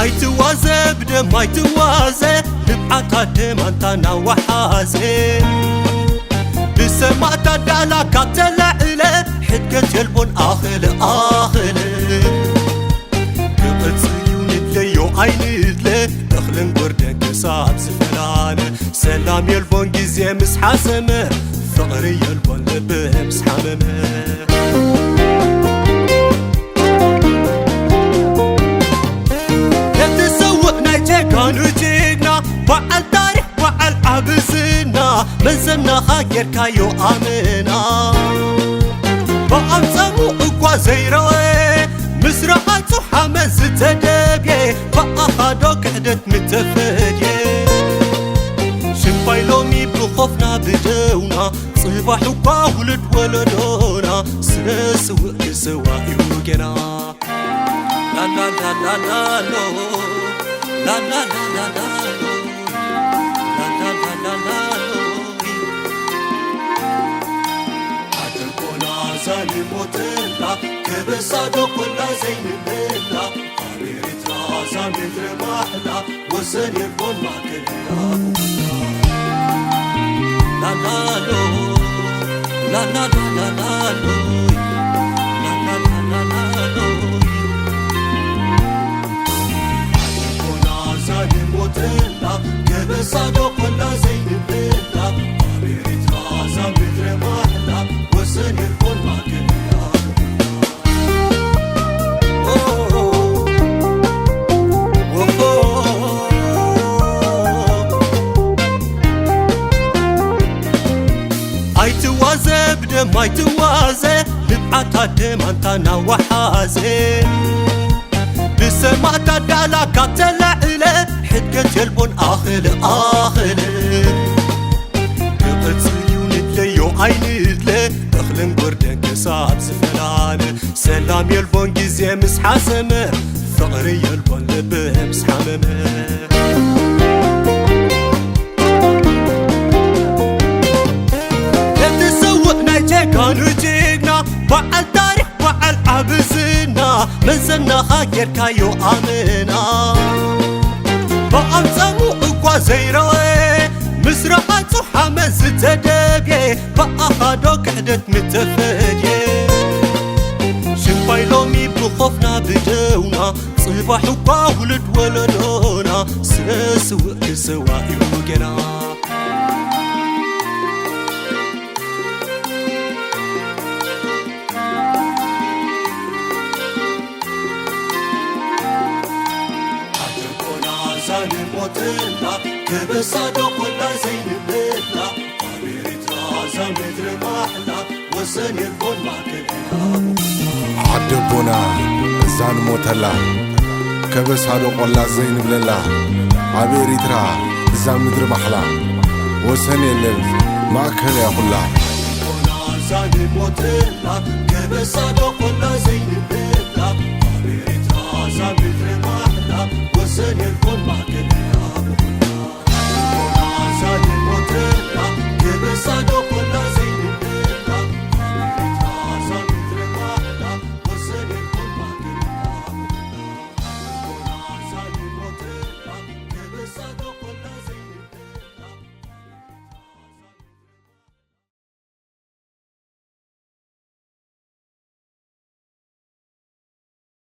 ኣይትዋዘ ብደም ኣይትዋዘ፣ ንብዓት ኣደም ኣንታ ናዋሓዘ። ብሰማእታት ዳእላ ካብ ተላዕለ፣ ሕድገት የልቦን ኣኽለ ኣኽለ። ክቕጽል እዩ ንድለዮ ኣይንድለ፣ እኽልን ጎርደን ክሳብ ዝፈላለ። ሰላም የልቦን ግዜ ምስ ሓሰመ፣ ፍቕሪ የልቦን ልቢ ምስ ሓመመ። ነቲ ሰውእ ናይ ጀጋኑ ጅግና፣ በዓል ታሪኽ በዓል ዓቢ ዝና፣ መዘናኻ ጌርካዮ ኣመና። ብኣምጸሙ እኳ ዘይረወ፣ ምስ ረሃጹ ሓመድ ዝተደብየ፣ ብኣኻ ዶ ክሕደት ምተፈድየ። ሽምባይ ሎሚ ብኾፍና ብደውና፣ ጽባሕ እኳ ውሉድ ወለዶና፣ ስለ ስውእ ክስዋ እዩ ጌና። ላላላላላሎ፣ ላላላላላሎ፣ ላላላላላሎ። ኣደቆና ዛንሞትና፣ ከበሳ ዶ ኮላ ዘይንብላ፣ ኣብ ኤርትራ ዛምድሪ ማሕላ፣ ወሰን የልቦን ማእከል እያ። ላላሎ፣ ላላላላላሎ፣ ላላላላላሎ። ኣደቆና ዛንሞትና፣ ከበሳ ዶ ኮላ ዘይንብላ፣ ኣብ ኤርትራ ዛምድሪ ማሕላ፣ ወሰን የልቦን ማእከል እያ። ኣይትዋዘ ብደም ኣይትዋዘ፣ ንብዓት ኣደም ኣንታ ናዋሓዘ። ብሰማእታት ዳእላ ካብ ተላዕለ፣ ሕድገት የልቦን ኣኽለ ኣኽለ። ክቕጽል እዩ ንድለዮ ኣይንድለ፣ እኽልን ጎርደን ክሳብ ዝፈላለ። ሰላም የልቦን ግዜ ምስ ሓሰመ፣ ፍቕሪ የልቦን ልቢ ምስ ሓመመ። ነቲ ስውእ ናይ ጀጋኑ ጅግና፣ በዓል ታሪኽ በዓል ዓቢ ዝና፣ መዘናኻ ጌርካዮ ኣመና። ብኣምጸሙ እኳ ዘይረወ፣ ምስ ረሃጹ ሓመድ ዝተደብየ፣ ብኣኻ ዶ ክሕደት ምተፈድየ። ሽምባይ ሎሚ ብኾፍና ብደውና፣ ጽባሕ እኳ ውሉድ ወለዶና፣ ስለ ስውእ ክስዋ እዩ ጌና። ኣደቆና ዛንሞትና፣ ከበሳ ዶ ኮላ ዘይንብላ፣ ኣብ ኤርትራ ዛምድሪ ማሕላ፣ ወሰን የልቦን ማእከል እያ። ዓደቦና ዛንሞተላ፣ ከበሳ ዶ ቆላ ዘይንብለላ፣ ኣብ ኤሪትራ እዛ ምድሪ ማሕላ፣ ወሰን የለን ማእከል እያ ኩላ። ዛንሞተላ፣ ከበሳ ዶ ቆላ ዘይንብለላ፣ ኣብ ኤሪትራ እዛ ምድሪ ማሕላ፣ ወሰን የልቦን ማእከል